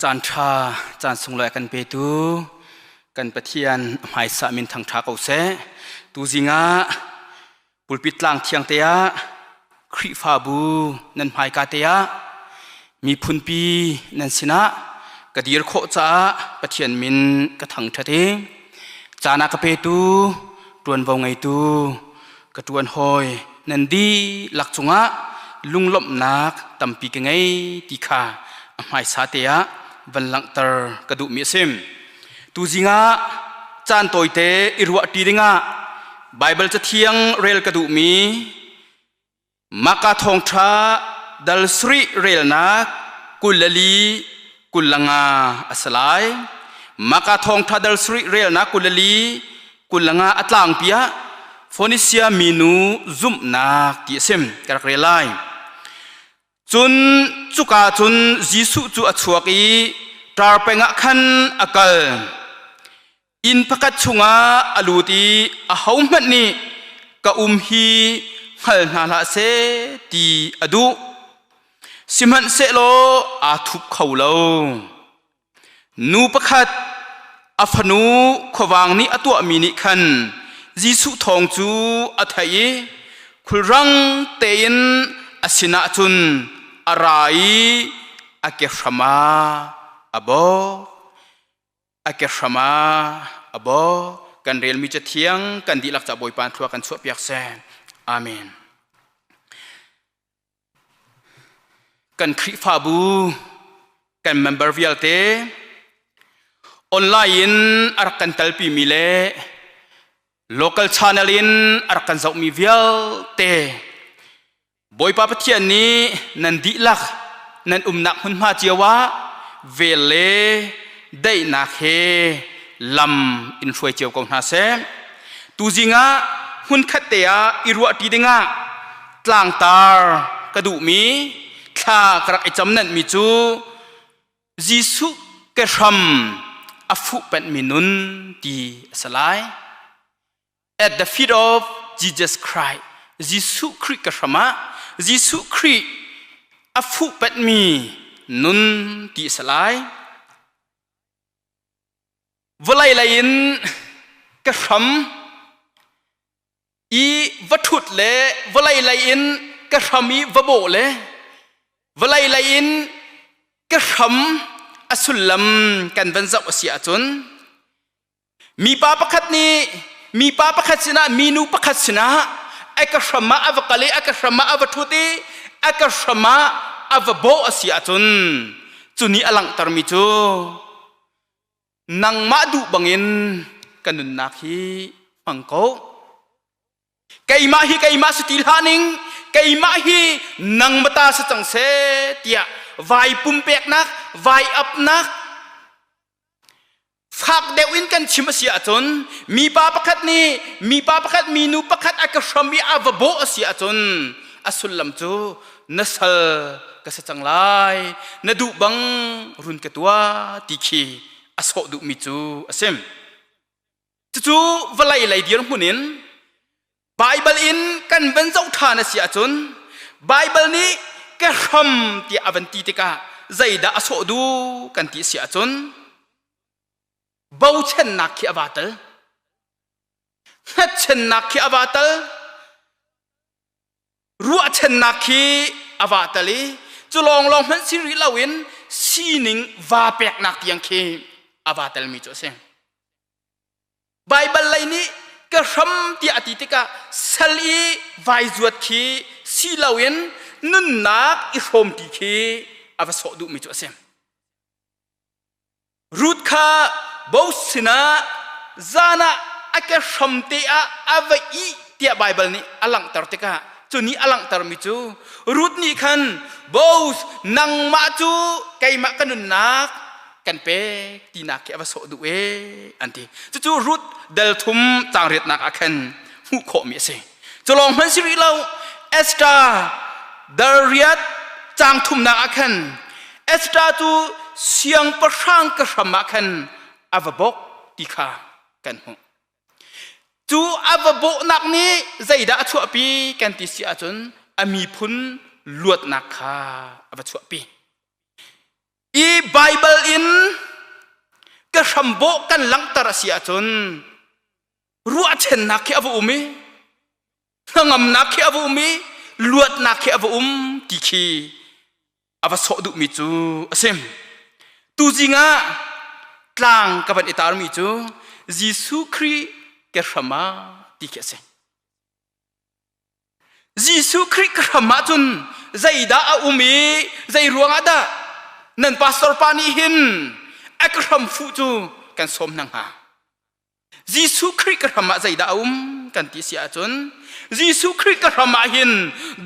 Caan ṭha, caan sunglawi a kan petu kan Pathian a hmaisa min thangṭha ko seh. Tuzing ah pulpit tlang thiang te ah Khrihfabu nan hmaika te ah miphunpi nan sinah ka dir khawh caah Pathian min ka thangṭhat i caan a ka petu ṭuanvo ngeitu ka ṭuan hawi nan dihlak cungah lunglawmhnak tampi ka ngei ti kha a hmaisa te ah van langhter ka duhmi a si. Tuzing ah caan tawite i ruahṭi dingah Baibal Cathiang rel ka duhmi Maka thawngṭha dal sarih relnak 24 25 a si lai. Maka thawngṭha dal sarih relnak 24 25 a tlangpi ah Fonisia minu zumhnak ti a sim ka rak rel lai. Cun cuka cun Jesuh cu a chuak i ṭar peng ah khan a kal. Inn pakhat chungah a lut i ahohmanh nih ka um hi hngal hna hlah seh ti a duh. Sihmanhsehlaw aa thup kho lo. Nu pakhat a fanu khuavang nih a tuahmi nih khan Jesuh thawng cu a theih i khulrang tein a sinah cun a ra i a kehram ah a bawk. A kehram ah a bawk. Kan relmi cathiang kan dihlak ca Bawipa thlua kan chuahpiak seh. Amen. Kan Khrihfabu kan member vialte online in a rak kan telpimi le local channel in a rak kan zohmi vialte Bawipa Pathian nih nan dihlak nan umnak hmunhma cio ah vel le daihnak he lam in hruai cio ko hna seh. Tuzing ah hmunkhat te ah i ruahṭi dingah tlangtar ka duhmi thla ka rak i camnanhmi cu Jesuh kehram a fuhpenhmi nun ti a si lai. At the feet of Jesus Christ, Jesuh Khrih ka hram ah Jesuh Khrih a fuhpenhmi nun ti a si lai. Vawlei lei in ka hram i va ṭhut le vawlei lei in ka hram i va bawh le vawlei lei in ka hram a sullam kan van zoh a si ahcun Mipa pakhat nih mipa pakhat sinah minu pakhat sinah a ka hram ah a va kal i a ka hram ah a va ṭhut i a ka hram ah a va bawh a si ahcun cu nih a langhtermi cu nangmah duh bangin ka nunnak hi hmang ko. Keimah hi keimah si ti hlah ning keimah hi nang mata si cang seh tiah vai pumpeknak vai apnak fak deuh in kan chim a si ahcun mipa pakhat nih mipa pakhat minu pakhat a ka hram i a va bawh a si ahcun a sullam cu na sal ka si cang lai na duh bang run ka tuah ti khi a sawh duhmi cu a si. Cucu vawlei lei dirhmun in Baibal in kan van zoh ṭhan a si ahcun Baibal nih ka hram tiah a van ti tikah zeidah a sawh duh kan ti a si ahcun bochannak khi a vaa tel. Hngatchannak khi a vaa tel. Ruahchannak khi a vaa tel i cu lawnglawng hmanh si rih loin sining vaa peknak tiang khi a vaa telmi cu a si. Baibal lei nih ka hram tiah a ti tikah sal i vai zuat khi si loin nunnak i hrawmpi khi a va sawh duhmi cu a si. Ruth kha Boaz sinah zan ah a ke hram te ah a va ih tiah Baibal nih a langhter tikah cu nih a langhtermi cu Ruth nih khan Boaz nangmah cu keimah ka nunnak kan pek tinak khi a va sawh duh ee an ti. Cucu Ruth dal thum caang riatnak ah khan hmuh khawhmi a si. Cu lawng hmanh si rih lo Esther dal riat caang thumnak ah khan Esther cu siangpahrang ka hram ah khan a va bawk ti kha kan hmuh. Cu a va bawhnak nih zeidah a chuahpi kan ti si ahcun a miphun luatnak kha a va chuahpi. I Baibal in hrambaw kan langhter a si ahcun ruahchannak khi a va um i hnangamnak khi a va um i luatnak khi a va um ti khi a va sawh duhmi cu a si. Tuzing ah tlang ka van i tarmi cu Jesuh Khrih ke hram ah ti khi a si. Jesuh Khrih ka hram ah cun zeidah a um i zei ruangah dah nan pastor pa nih hin a ka hram fuh cu kan sawm hna hnga? Jesuh Khrih ka hram ah zeidah a um kan ti si ahcun Jesuh Khrih ka hram ah hin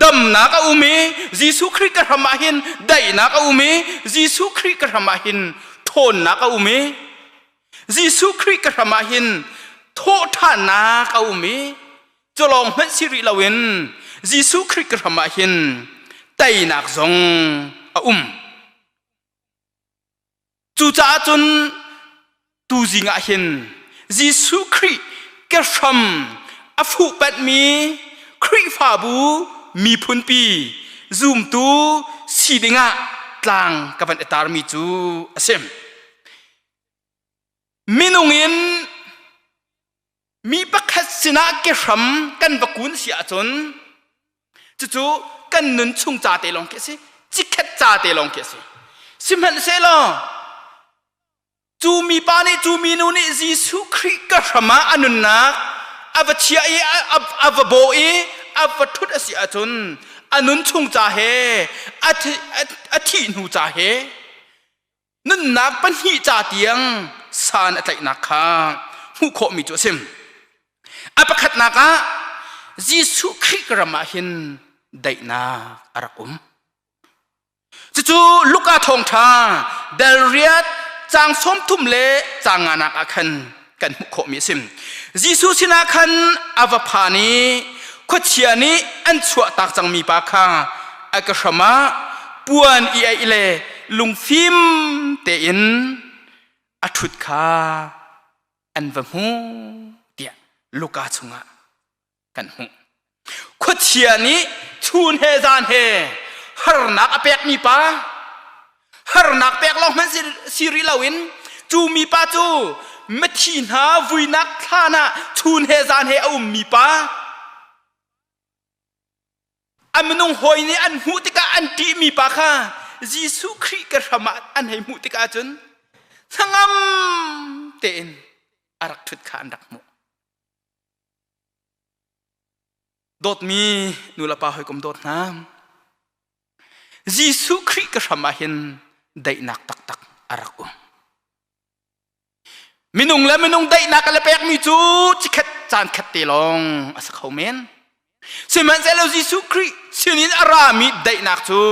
damnak a um i Jesuh Khrih ka hram ah hin daihnak a um i Jesuh Khrih ka hram ah hin ṭhawnnak a um i Jesuh Khrih ka hram ah hin thawhṭhannak a um i culawng hmanh si rih loin Jesuh Khrih ka hram ah hin teinak zong a um. Cucaah cun tuzing ah hin Jesuh Khrih ke hram a fuhpenhmi Khrihfabu miphunpi zumtu si dingah tlang ka van i tarmi cu a si. Minung in mi pakhat sinah ke hram kan va kun si ahcun cucu kan nun chung ca te lawng khi a si, cikhet ca te lawng khi a si. Sihmanhsehlaw cu mipa nih cu minu nih Jesuh Khrih ka hram ah a nunnak a va chiah i a va bawh i a va ṭhut a si ahcun a nun chung ca he a thih hnu ca he nunnak pahnih ca tiang san a tlaihnak kha hmuh khawhmi cu a si. A pakhatnak ah Jesuh Khrih ram ah hin daihnak a rak um. Cucu Luka thawngṭha dal riat caang 30 le caang nganak ah khan kan hmuh khawhmi a si. Jesuh sinah khan a va phan i khuachia nih an chuahtak cangmi pa kha a ka hram ah puan i aih le lungfim tein a ṭhut kha an va hmu tiah Luka chungah kan hmuh. Khuachia nih chun he zan he harnak a pekmi pa, harnak pek lawng hmanh si rih loin cu mi pa cu mithi hna vuinak thlan ah chun he zan he a ummi pa, a minung hawi nih an hmuh tikah an ṭihmi pa kha Jesuh Khrih ka hram ah an hei hmuh tikah cun hnangam tein a rak ṭhut kha an rak hmuh. Dawtmi nulepa hawikom dawt hna, Jesuh Khrih ka hram ah hin daihnak taktak a rak um. Minung le minung daihnak a le pekmi cu cikhat caan khat te lawng a si kho men. Sihmanhsehlaw Jesuh Khrih sinin a rami daihnak cu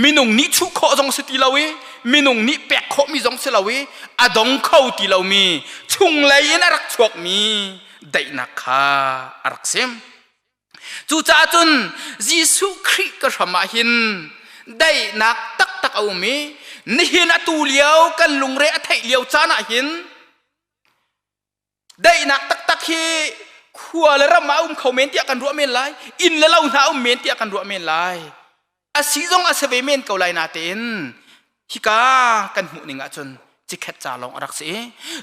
minung nih chuh khawh zong si ti lo i minung nih pek khawhmi zong si lo i a dong kho ti lomi chunglei in a rak chuakmi daihnak kha a rak sim. Cucaah cun Jesuh Khrih ka hram ah hin daihnak taktak a um i nihin atu lio kan lungre a theih lio caan ah hin Daihnak taktak hi khua le ram ah a um kho men tiah kan ruah men lai. Inn le lo hna a um men tiah kan ruah men lai. A si zong a si ve men ko lai natein hika kan hmuh ning ahcun cikhet ca lawng a rak si.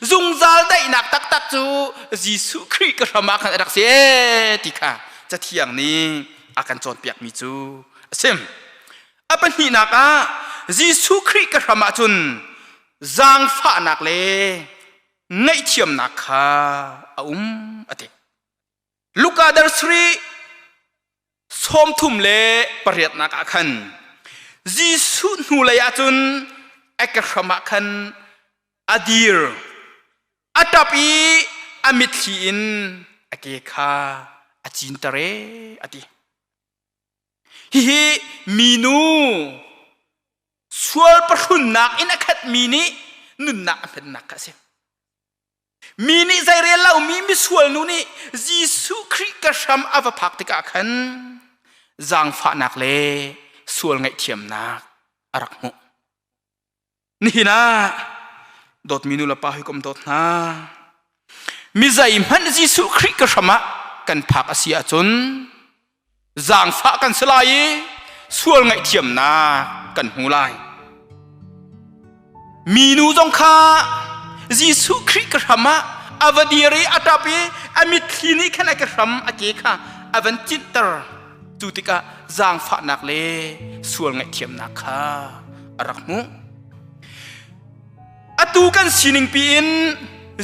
Zungzal daihnak taktak cu Jesuh Khrih ka hram ah khan a rak si ee ti kha Cathiang nih a kan cawnpiakmi cu a si. A pahnihnak ah Jesuh Khrih ka hram ahcun zaangfahnak le ngaihthiamnak kha a um a ti. Luka dar sarih 38nak ah khan Jesuh hnulei ah cun a ke hram ah khan a dir a ṭap i a mitthli in a ke kha a cinter e a ti. Hihi minu Sual pahrunnak in a khatmi nih nunnak a hmannak kha a si. Mi nih zeirel lomi misual nu nih Jesuh Khrih ka hram a va phak tikah khan zaangfahnak le sual ngaihthiamnak a rak hmuh. Nihin ah dawtmi nu le pa hawikom dawt hna, mi zeihmanh Jesuh Khrih ka hram ah kan phak a si ahcun zaangfah kan si lai i sual ngaihthiamnak kan hmu lai. Minu zong kha Jesuh Khrih ka hram ah a va dir i a ṭap i a mitthli nih khan a ka hram a ke kha a van cinhter. Cu tikah zaangfahnak le sual ngaihthiamnak kha a rak hmuh. Atu kan sining piin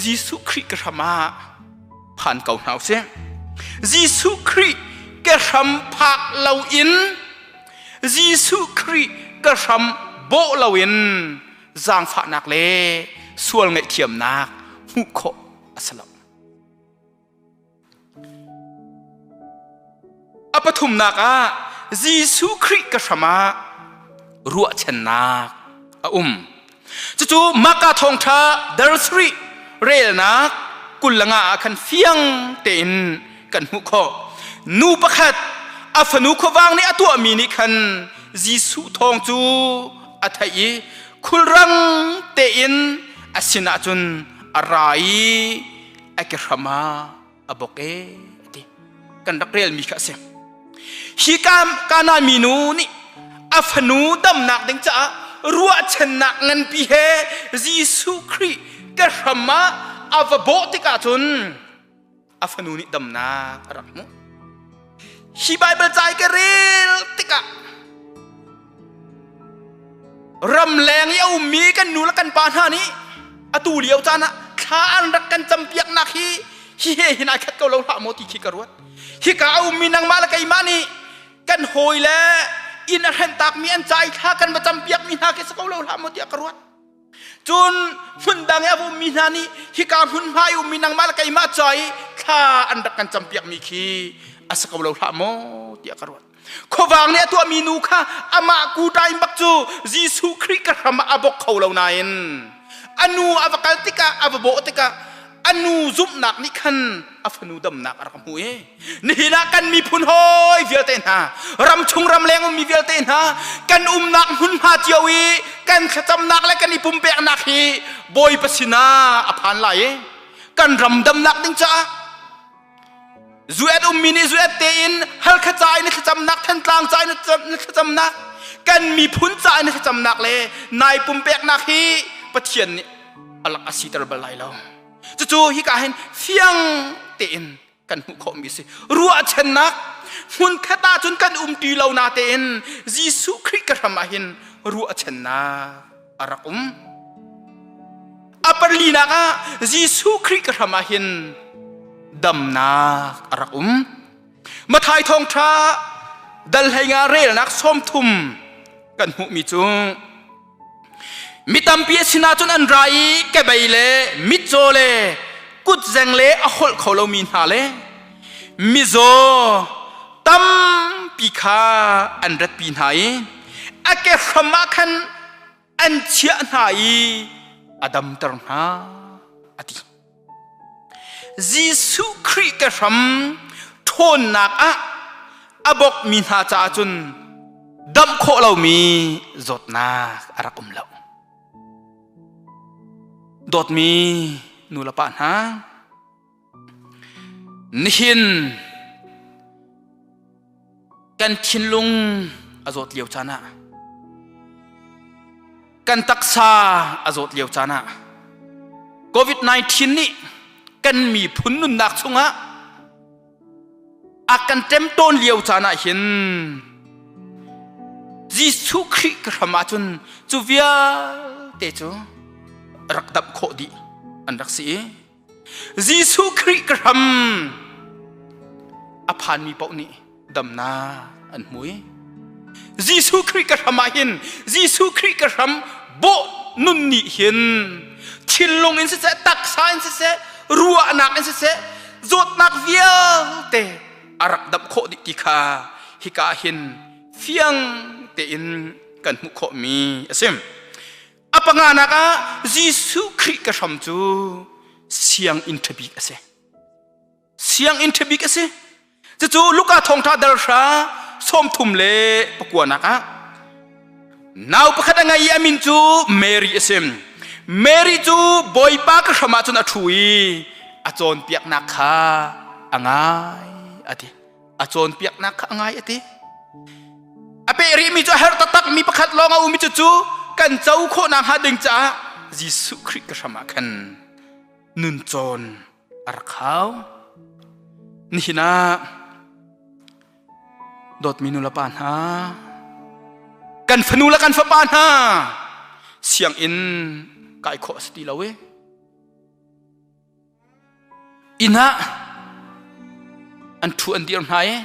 Jesuh Khrih ka hram ah phan ko hna usih. Jesuh Khrih ke hram phak loin Jesuh Khrih ka hram bawh loin zaangfahnak le sual ngaihthiamnak hmuh khawh a si lo. A pathumnak ah Jesuh Khrih ka hram ah ruahchannak a um. Cucu Maka thawngṭha dal sarih relnak 25 ah khan fiang tein kan hmuh khawh. Nu pakhat a fanu khuavang nih a tuahmi nih khan Jesuh thawng cu a theih i khulrang tein a sinah cun a ra i a ke hram ah a bok e a ti. Kan rak relmi kha a si. Hi Kana minu nih a fanu damnak ding caah ruahchannak nganpi he Jesuh Khrih ke hram ah a va bawh tikah cun a fanu nih damnak a rak hmuh. Hi Baibal ca i ka rel tikah ramleng i a ummi kan nu le kan pa hna nih atu lio caan ah thla an rak kan campiaknak hi hi he hin ai khat ko lo hlah maw ti khi ka ruat. Hika a ummi nangmah le keimah nih kan hawi le inn a hrentakmi an ca i thla kan va campiakmi hna khi si ko lo hlah maw tiah ka ruat. Cun hmundang i a ummi hna nih hika hmunhma i ummi nangmah le keimah ca i thla an rak kan campiakmi khi a si ko lo hlah maw tiah ka ruat. Khuavang nih a tuahmi nu kha amah kuṭaim bak cu Jesuh Khrih ka hram ah a bok kho lo nain a nu a va kal tikah a va bawh tikah a nu zumhnak nih khan a fanu damnak a rak hmu i nihin ah kan miphun hawi vialte hna ramchung ramleng ummi vialte hna kan umnak hmunhma cio i kan thlacamnak le kan i pumpeknak hi Bawipa sinah a phan lai i kan ram damnak ding caah Zuet ummi nih zuet tein Halkha ca in thlacamnak Thantlang ca in thlacamnak kan miphun ca in thlacamnak le nai pumpeknak hi Pathian nih alak a siter bal lai lo. Cucu hika hin fiang tein kan hmuh khawhmi a si. Ruahchannak hmunkhat ah cun kan umṭi lo na tein Jesuh Khrih ka hram ah hin ruahchannak a rak um. A palinak ah Jesuh Khrih ka hram ah hin damnak a rak um. Mathai thawngṭha dal hleinga relnak 30 kan hmuhmi cu mi tampi a sinah cun an ra i kebei le mitcaw le kutzeng le a holh kho lomi hna le mizaw tampi kha an ratpi hna i a ke hram ah khan an chiah hna i a damter hna a ti. Jesuh Khrih ke hram ṭhawnnak ah a bawkmi hna caah cun damh khawh lomi zawtnak a rak um lo. Dawtmi nu le pa hna, nihin kan thinlung a zawt lio caan ah kan taksa a zawt lio caan ah COVID-19 nih kan miphun nunnak chungah a kan ṭemtawn lio caan ah hin Jesuh Khrih ka hram ahcun cu vialte cu rak damh khawh dih an rak si i Jesuh Khrih ka hram a phanmi paoh nih damnak an hmu i Jesuh Khrih ka hram ah hin Jesuh Khrih ka hram bawh nun nih hin thinlung in siseh taksa in siseh ruahnak in siseh zawtnak vialte a rak damh khawh dih ti kha hika hin fiang tein kan hmuh khawhmi a si. A panganak ah Jesuh Khrih ka hram cu sianginn ṭhabik a si. Sianginn ṭhabik a si. Cucu Luka thawngṭha dal hra 39 nak ah nau pakhat a ngei i a min cu Mary a si. Mary cu Bawipa ka hram ah cun a ṭhu i a cawnpiaknak kha a ngai a ti. A cawnpiaknak kha a ngai a ti. A peh rihmi cu a herh taktakmi pakhat lawng a um i cucu kan co khawhnak hnga ding caah Jesuh Khrih ka hram ah khan Nun cawn a rak hau. Nihin ah dawtmi nu le pa hna, kan fanu le kan fapa hna sianginn kai khawh a si ti lo i inn ah an ṭhu an dir hna i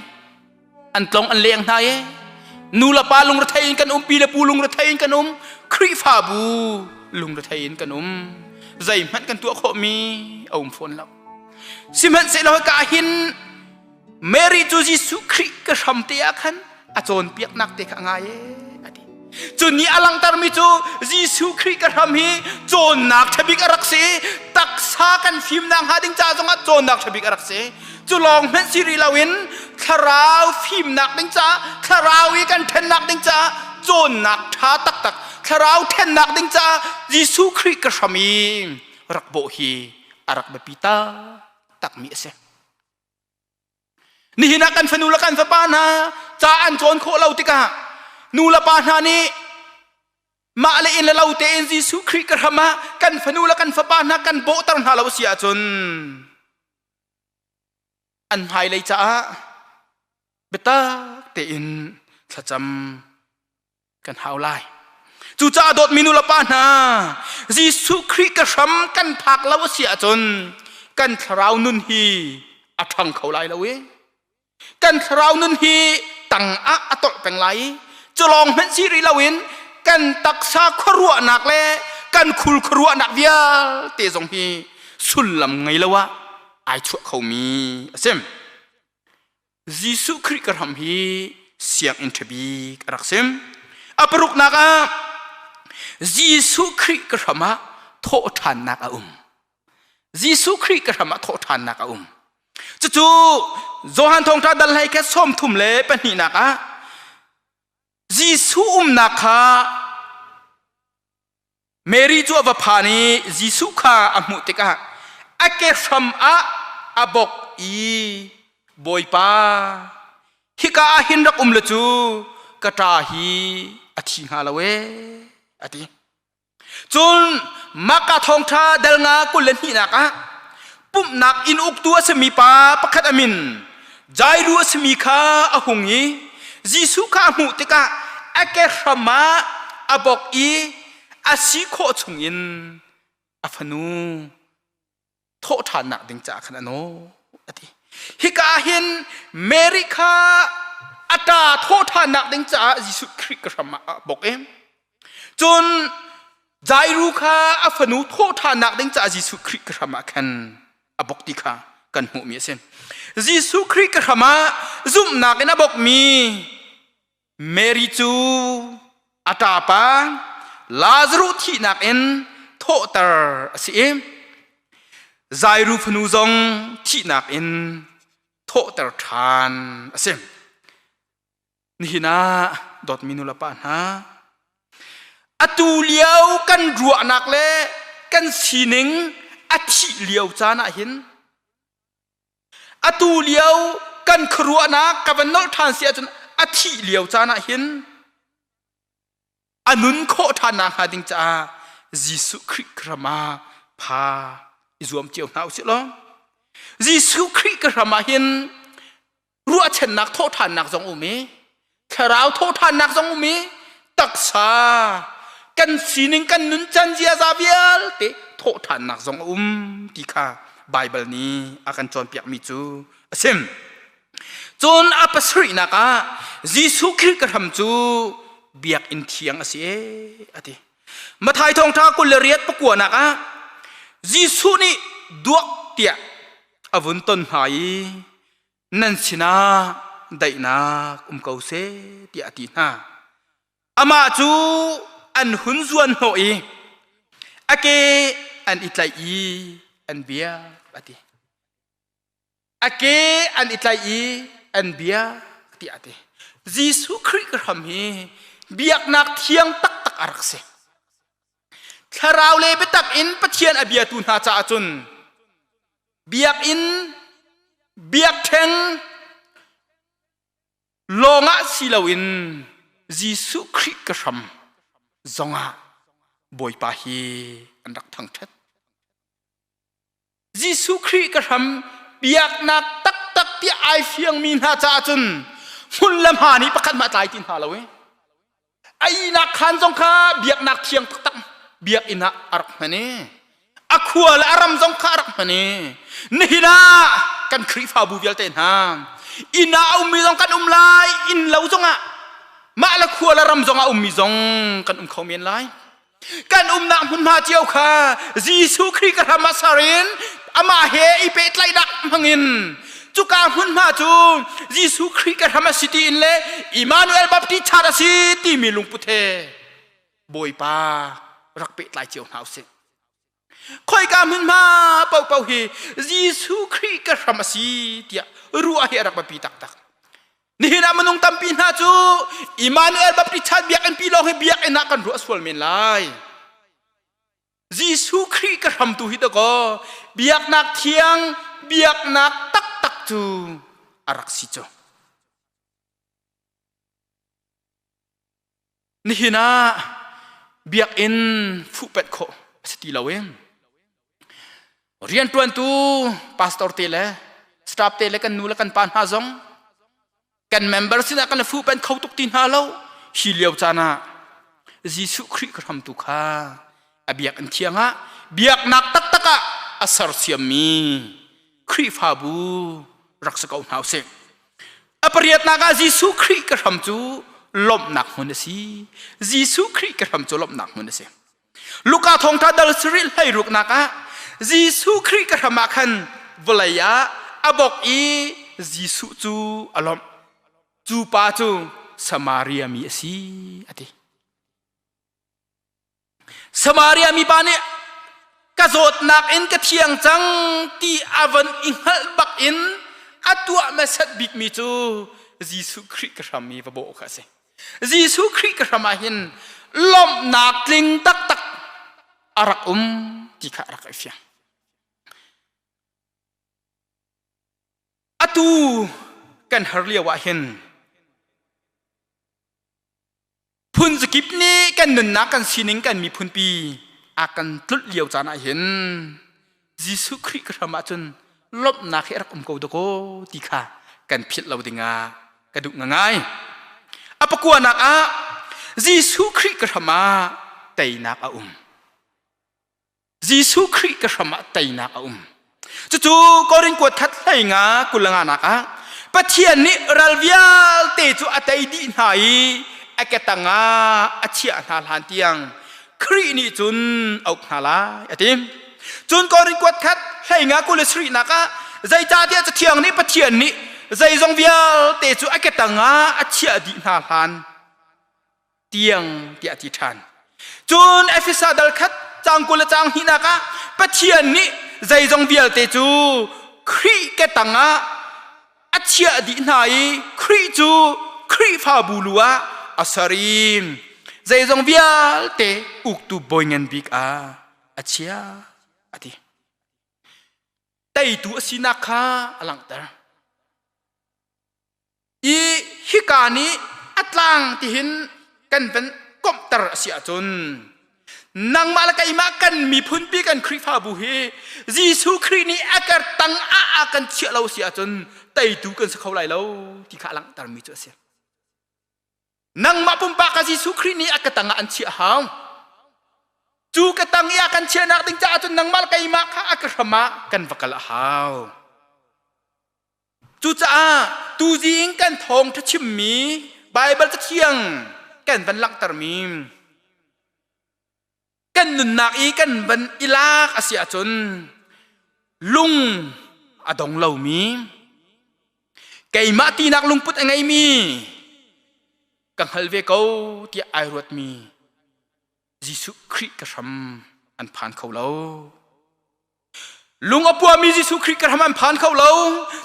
an tlong an leng hna i nu le pa lungrethei in kan um, pi le pu lungrethei in kan um, Khrihfabu lungrethei in kan um. Zeihmanh kan tuah khawhmi a um fawn lo. Sihmanhsehlaw hika ah hin Mary cu Jesuh Khrih ka hram te ah khan a cawnpiaknak te kha a ngai e a ti. Cu ni a langhtermi cu Jesuh Khrih ka hram hi cawnnak ṭhabik a rak si. Taksa kan fimnak hnga ding ca zongah cawnnak ṭhabik a rak si. Cu lawng hmanh si rih loin thlarau fimnak ding caah, thlarau i kan ṭhennak ding caah cawnnak ṭha taktak, thlarau ṭhennak ding caah Jesuh Khrih ka hram i rak bawh hi a rak biapi taktakmi a si. Nihin ah kan fanu le kan fapa hna ca an cawn khawh lo tikah nu le pa hna nih mah le inn le lo tein Jesuh Khrih ka hram ah kan fanu le kan fapa hna kan bawhter hna lo si ahcun an hmailei caah biatak tein thlacam kan hau lai. Cucaah dawtmi nu le pa hna, Jesuh Khrih ka hram kan phak lo a si ahcun kan thlarau nun hi a ṭhang kho lai lo i kan thlarau nun hi tang ah a tolh peng lai i cu lawng hmanh si rih loin kan taksa khuaruahnak le kan khul khuaruahnak vialte zong hi sullam ngei lo ah ai chuah khomi a si. Jesuh Khrih ka hram hi sianginn ṭhabik a rak si. A paruknak ah Jesuh Khrih ka hram ah thawhṭhannak a um. Jesuh Khrih ka hram ah thawhṭhannak a um. Cucu Johan Thawngṭha dal hlei kha 32nak ah Jesuh umnak kha Mary cu a va phan i Jesuh kha a hmuh tikah a ke hram ah a bok i, "Bawipa, hika ah hin rak um le cu ka ṭa hi a thi hnga lo ee," a ti. Cun Marka thawngṭha dal nga 22nak ah pumhnak inn uktu a simi pa pakhat a min Jairu a simi kha a hung i Jesuh kha a hmuh tikah a ke hram ah a bok i a si khawh chungin a fanu thawhṭhannak ding caah khan a nawl a ti. Hika ah hin Mary kha a ṭa thawhṭhannak ding caah Jesuh Khrih ka hram ah a bok i cun Jairu kha a fanu thawhṭhannak ding caah Jesuh Khrih ka hram ah khan a bok ti kha kan hmuhmi a si. Jesuh Khrih ka hram ah zumhnak in a bokmi Mary cu a ṭapa Lazaruh thihnak in thawhter a si i Jairu fanu zong thihnak in thawhter ṭhan a si. Nihin ah dawtmi nulepa hna, atu lio kan ruahnak le kan sining a thih lio caan ah hin atu lio kan khuaruahnak ka van nolh ṭhan si ahcun a thih lio caan ah hin a nun khawh ṭhan nakhnga ding caah Jesuh Khrih ram ah pha i zuam cio hna usih law Jesuh Khrih ka ram ah hin ruahchannak thawhṭhannak zong um i thlarau thawhṭhannak zong um i taksa kan sining kan nuncan ziaza vialte thawhṭhannak zong a um ti kha Baibal nih a kan cawnpiakmi cu a si. Cun a pasarihnak ah Jesuh Khrih ka hram cu biakinn thiang a si ee a ti. Mathai thawngṭha 28 pakuanak ah Jesuh nih duak tiah a vun ton hna i nan sinah daihnak um ko seh tiah a ti hna. Amah cu an hun zuan hnawh i a ke an i tlaih i an biak a ti. A ke an i tlaih i an biak tiah a ti. Jesuh Khrih ka hram hi biaknak thiang taktak a rak si. Thlarau le biatak in Pathian a biatu hna caah cun biakinn biakṭheng lawngah si loin Jesuh Khrih ka hram zongah Bawipa hi an rak thangṭhat. Jesuh Khrih ka hram biaknak taktak ti ai fiangmi hna caah cun hmun le hma nih pakhat hmah tlai ti hna lo i a ihnak khaan zong kha biaknak thiang taktak biakinn ah a rak hman i a khua le a ram zong kha a rak hman i nihin ah kan Khrihfabu vialte hna inn ah a ummi zong kan um lai inn lo zongah mah le khua le ram zongah ummi zong kan um kho men lai. Kan umnak hmunhma cio kha Jesuh Khrih ka hram ah ser in amah he i pehtlaihnak hmangin cuka hmunhma cu Jesuh Khrih ka hram a si tiin le Emmanuel Baptist Church a si timi lungput he Bawipa rak pehtlai cio hna usih. Khoika hmunhma paohpaoh hi Jesuh Khrih ka hram a si tiah ruah hi a rak biapi taktak. Nihin ah minung tampi hna cu Emmanuel Baptist Church biakinn pi lawng hi biakinn ah kan ruah sual men lai. Jesuh Khrih ka hramtu hi dakaw biaknak thiang biaknak taktak cu a rak si cu. Nihin ah biakinn fuhpet khawh a si ti lo in rianṭuantu pastor te le staff te le kan nu le kan pa hna zong kan member sinah kan fuhpen kho tuk ti hna lo. Hi lio caan ah Jesuh Khrih ka hramtu kha a biakinn thiang ah biaknak taktak ah a sersiammi Khrihfabu rak si ko hna usih. A pariatnak ah Jesuh Khrih ka hram cu lawmhnak hmun a si. Jesuh Khrih ka hram cu lawmhnak hmun a si. Luka thawngtha dal sarih hleiruknak ah Jesuh Khrih ka hram ah khan vawlei ah a bok i Jesuh cu a lawmh. Cu pa cu Samaria mi a si a ti. Samaria mipa nih ka zawtnak in ka thiang cang ti a van i hngalh bak in a tuah hmasat bikmi cu Jesuh Khrih ka hram i va bawh kha a si. Jesuh Khrih ka hram ah hin lawmhnak tling taktak a rak um ti kha a rak i fiang. Atu kan har lio ah hin Phun zakip nih kan nunnak kan sining kan miphunpi a kan tlulh lio caan ah hin Jesuh Khrih ka hram ahcun lawmhnak hi a rak um ko dakaw ti kha kan philh lo dingah ka duh ngai. A pakuanak ah Jesuh Khrih ka hram ah teinak a um. Jesuh Khrih ka hram ah teinak a um. Cucu Korin kuat khat hlei nga kulanga nak ah Pathian nih ral vialte cu a tei dih hna i a ketang ah a chiah hna hlan tiang Khrih nih cun a uk hna lai a ti. Cun Korin kuat khat hlei nga kul le sarihnak ah zeicahtiah Cathiang nih Pathian nih zeizong vialte cu a ketang ah a chiah dih hna hlan tiang tiah a ti ṭhan. Cun Efesa dal khat caang 20 le caang hnihnak ah Pathian nih zeizong vialte cu Khrih ke tangah a chiah dih hna i Khrih cu Khrihfabu lu ah a ser i zeizong vialte uktu bawi ngan bik ah a chiah a ti. Teitu a sinak kha a langhter. I hika nih a tlang tihin kan van komhter a si ahcun nangmah le keimah kan miphunpi kan Khrihfabu hi Jesuh Khrih nih a kar tang ah a kan chiah lo si ahcun teitu kan si kho lai lo ti kha a langhtermi cu a si. Nangmah pumpak ka Jesuh Khrih nih a ka tang ah an chiah hau. Cu ka tang i a kan chiahnak ding caah cun nangmah le keimah kha a ka hram ah kan va kal a hau. Cucaah tuzing kan thawngṭha chimmi Baibal Cathiang kan van langhtermi kan nunnak i kan van i lak a si ahcun lung a dong lomi keimah tinak lungput a ngeimi ka hngal ve ko tiah ai ruatmi Jesuh Khrih ka hram an phan kho lo. Lung a puami Jesuh Khrih ka hram an phan kho lo.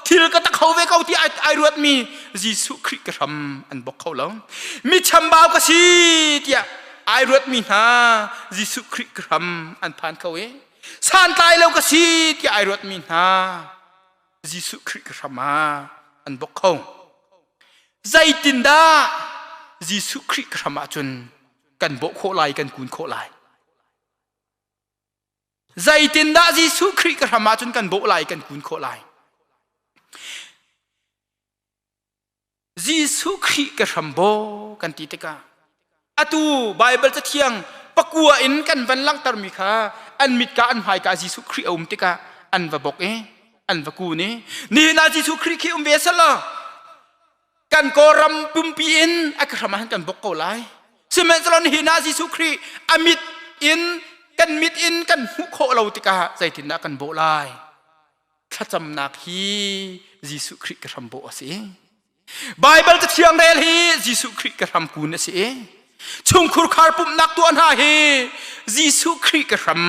Thil ka tak kho ve ko ti ai ruatmi Jesuh Khrih ka hram an bok kho lo. Mi chambau ka si tiah ai ruatmi hna Jesuh Khrih ka hram an phan kho i santlai lo ka si tiah ai ruatmi hna Jesuh Khrih ka hram ah an bok kho. Zeitindah Jesuh Khrih ka hram ahcun kan bawh khawh lai, kan kun khawh lai? Zeitindah Jesuh Khrih ka hram ahcun kan bawh lai, kan kun khawh lai? Jesuh Khrih ka hram baw kan ti tikah atu Baibal cathiang pakua in kan van langhtermi kha an mitka an hmaika Jesuh Khrih a um tikah an va bok i an va kun i nihin ah Jesuh Khrih khi um ve selaw kan Kawlram pumpi in a ka hram ah kan bok ko lai. Sihmanhsehlaw nihin ah Jesuh Khrih a mit in kan mit in kan hmuh khawh lo tikah zeitindah kan bawh lai? Thlacamnak hi Jesuh Khrih ka hram bawh a si. Baibal cathiang rel hi Jesuh Khrih ka hram kun a si. Chungkhur khar pumhnak tuah hna hi Jesuh Khrih ka hram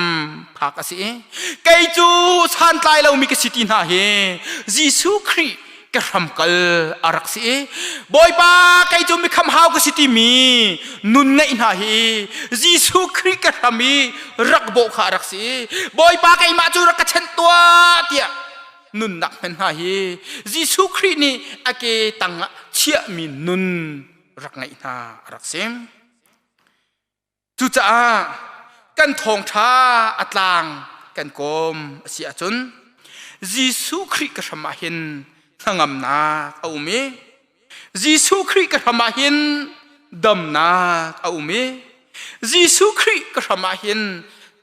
phak a si. Kei cu santlai lomi ka si ti hna hi Jesuh Khrih ka hram kal a rak si i Bawipa kei cu mikham hau ka si timi nun ngeih hna hi Jesuh Khrih ka hram i rak bawh kha a rak si i Bawipa keimah cu rak ka chenh tuah tiah nunnak hmen hna hi Jesuh Khrih nih a ke tangah chiahmi nun rak ngeih hna a rak si. Cucaah kan thawngṭha a tlang kan kawm a si ahcun Jesuh Khrih ka hram ah hin hnangamnak a um i Jesuh Khrih ka hram ah hin damnak a um i Jesuh Khrih ka hram ah hin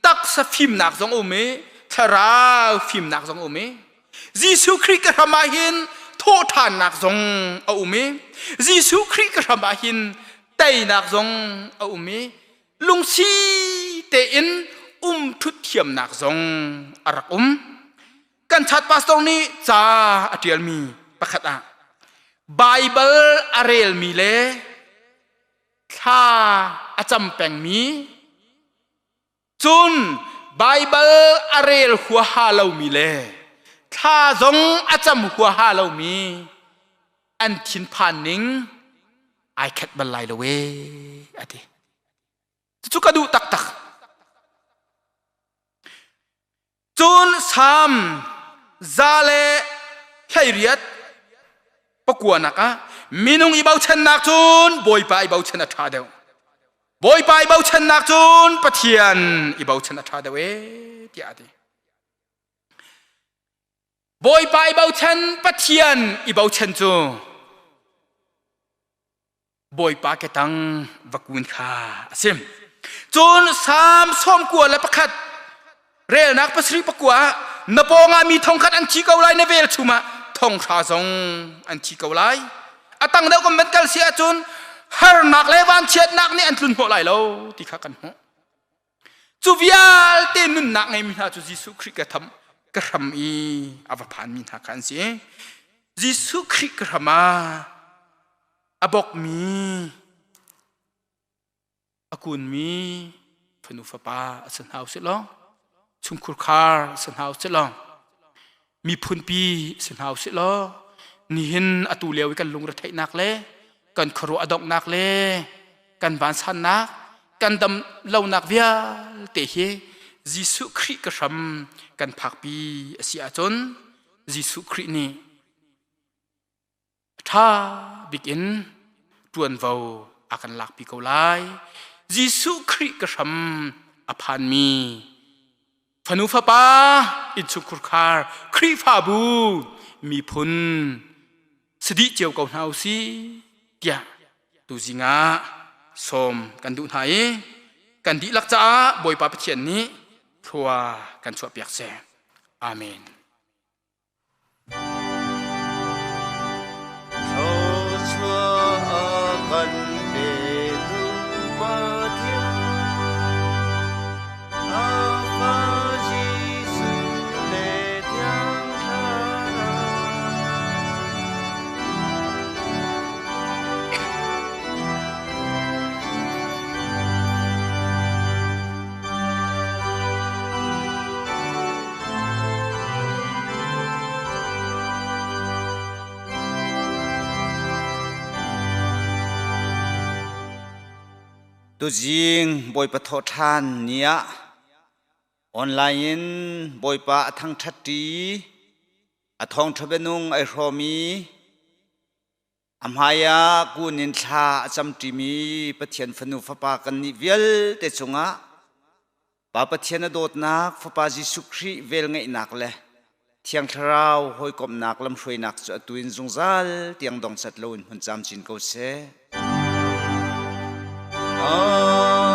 taksa fimnak zong a um i thlarau fimnak zong a um i Jesuh Khrih ka hram ah hin thawhṭhannak zong a um i Jesuh Khrih ka hram ah hin teinak zong a um i lungsi tein um ṭhut thiamnak zong a rak um. Kan chat pastor nih ca a ṭialmi pakhat ah Baibal a relmi le thla a cam pengmi Cun Baibal a rel huaha lomi le thla zong a cam huaha lomi an thinphan ning ai khat bal lai lo ee a ti. Cucu ka duh taktak. Cun Salm 118 pakuanak ah minung i bochannak cun Bawipa i bochan a ṭha deuh. Bawipa i bochannak cun Pathian i bochan a ṭha deuh ee tiah a ti. Bawipa i bochan Pathian i bochan cu Bawipa ketang va kun kha a si. Cun Salm 91 relnak 7 pakua ah na pawngah mi thongkhat an thi ko lai na velchum ah thonghra zong an thi ko lai. A tang deuh kan van kal si ahcun harnak le vanchiatnak nih an tlun hnawh lai lo ti kha kan hmuh. Cu vialte nunnak ngeimi hna cu Jesuh Khrih ka tham ka hram i a va phanmi hna kha an si. Jesuh Khrih ka hram ah a bawkmi a kunmi fanu fapa a si hna usih law chungkhur khar a si hna usih law miphunpi si hna usih law nihin atu lio i kan lungretheihnak le kan khuaruah a donghnak le kan vansannak kan dam lonak vialte hi Jesuh Khrih ka hram kan phakpi a si ahcun Jesuh Khrih nih ṭha bik in ṭuanvo a kan lakpi ko lai. Jesuh Khrih ka hram a phanmi fanu fapa innchungkhur khar Khrihfabu miphun si dih cio ko hna usih tiah tuzing ah sawm kan duh hna i kan dihlak caah Bawipa Pathian nih thlua kan chuahpiak seh. Amen. Thluachuah a kan petu Pathian, a Fa Jesuh le Thiang Thlarau. Tuzing Bawipa thawhṭhan ni ah online in Bawipa a thangṭhatṭi, a thawngṭha bianung ai hrawmi, a hmai ah kun in thla a camṭimi Pathian fanu fapa kannih vialte cungah. Pa Pathian a dawtnak, Fapa Jesuh Khrih velngeihnak le Thiang Thlarau hawikomhnak lamhruainak cu atu in zungzal tiang dongcat loin hmun camcin ko seh. Amen.